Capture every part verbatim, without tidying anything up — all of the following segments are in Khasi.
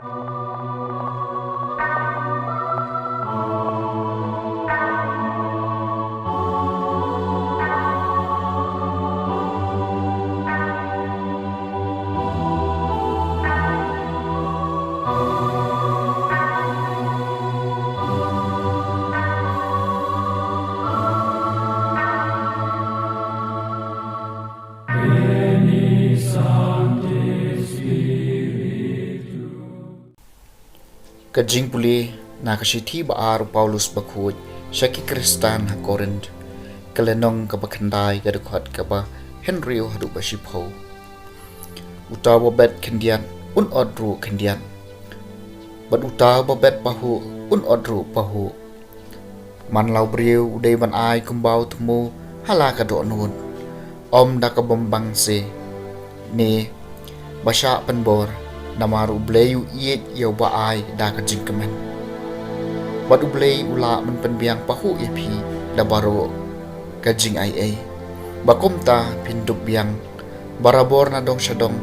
Ka jingpule na ka shithi ba ar u Paulus bakhuid sha ki Khristan ha Korinth, ka lynnong kaba khyndai, ka dkhot kaba hynriew haduh ba shiphew. Uta uba bet khyndiat un ot ruh khyndiat, bad uta uba bet pahuh un ot ruh pahuh. Man la u briew u dei ban ai kumba u thmu ha la ka dohnud, ym da ka bym bang shuh, ne ba shah pynbor, namar U Blei u ïeit ïa uba ai da ka jingkmen. Bad U Blei u lah ban pynbiang pahuh ïa phi da baroh ka jingaiei, ba kumta phin dup biang barabor na dong sha dong,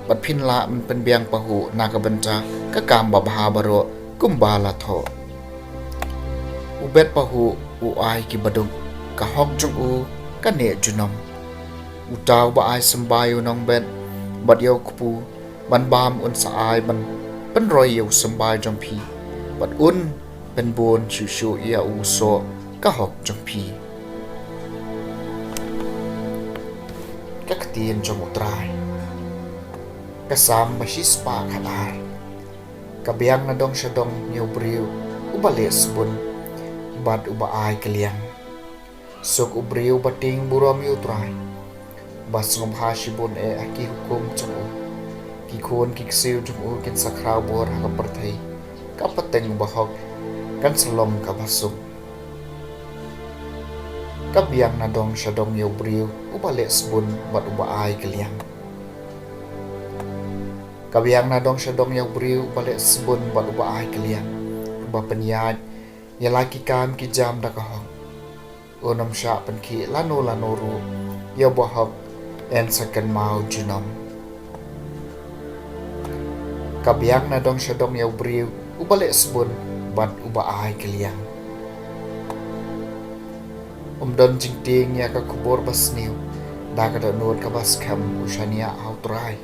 bad phin lah ban pynbiang pahuh na ka bynta ka kam babha baroh kumba la thoh. U bet pahuh u ai ki baduk, ka hok jong u ka neh junom. Uta uba ai symbai u nongbet bad ïa u kpu ban bam un sa ai ban pynroi ïa u symbai jong phi, bad un pynbun shuh shuh ïa u soh ka hok jong phi. Ka ktien jong U Trai. Ka Salm ba shispah khatar. Ka biang na dong sha dong ïa u briew uba leh sbun bad uba ai kylliang. Suk u briew uba tieng burom ïa U Trai, ba sngewbha shibun eh ha ki hukum jong u. Ki khun ki ksiew jong u kin sa khraw bor ha ka pyrthei. Ka pateng uba hok kan sa long kaba suk. Ka biang na dong sha dong ïa u briew uba leh sbun bad uba ai kylliang. Ka biang na dong sha dong ïa u briew uba leh sbun bad uba ai kylliang, uba pynïaid ïa la ki kam ki jam da ka hok. Un ym shah pynkhih lano lano ruh ïa uba hok, yn sa kynmaw junom. Ka biang na dong sha dong ïa u briew uba leh sbun bad uba ai kylliang. Um don jingtieng ïa ka khubor basniew, da ka dohnud kaba skhem u shaniah ha U Trai.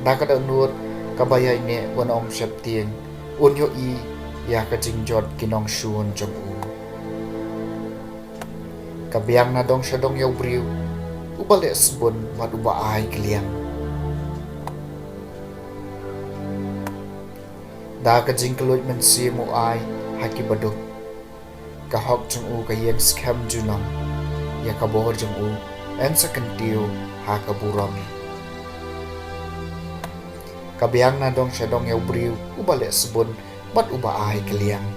Da ka dohnud kaba ïaineh un ym sheptieng, un ïohi ïa ka jingjot ki nongshun jong u. Ka biang na dong sha dong ïa u briew uba leh sbun bad uba ai kylliang. Da ka jingkylluid mynsiem u ai ha ki baduk. Ka hok jong u ka ïeng skhem junom. Ïa ka bor jong u yn sa kyntiew ha ka burom. Ka biang na dong sha dong ïa u briew uba leh sbun bad uba ai kylliang.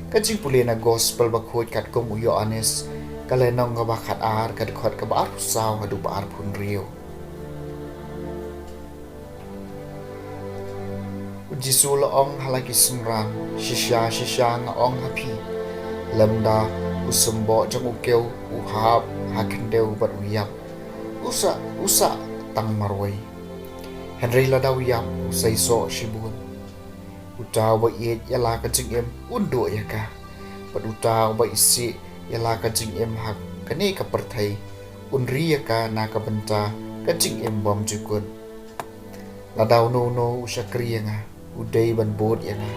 Ka jingpule na Gospel bakhuid katkum u Ïoannis, ka lynnong kaba khatar, ka dkhot kaba arphew saw haduh ba arphew hynriew. U Jisu u la ong ha la ki synran, shisha shisha nga ong ha phi, lymda u symboh jong u kew u hap ha khyndew bad u ïap, u sah, u sah tang marwei. Hynrei lada u ïap u sa ïasoh shibun. Uta uba ïeit ïa la ka jingim un duh ïa ka, bad uta uba isih ïa la ka jingim ha kane ka pyrthei un ri ïa ka na ka bynta ka jingim bymjukut. Lada uno uno u shakri ïa nga, u dei ban bud ïa nga.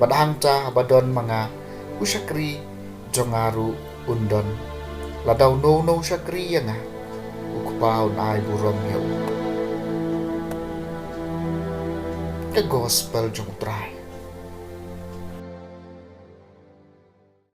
Bad hangta haba don ma nga u shakri jong nga ruh un don. Lada uno uno u shakri ïa nga, u Kpa un ai burom ïa u. Ka Gospel jong U Trai.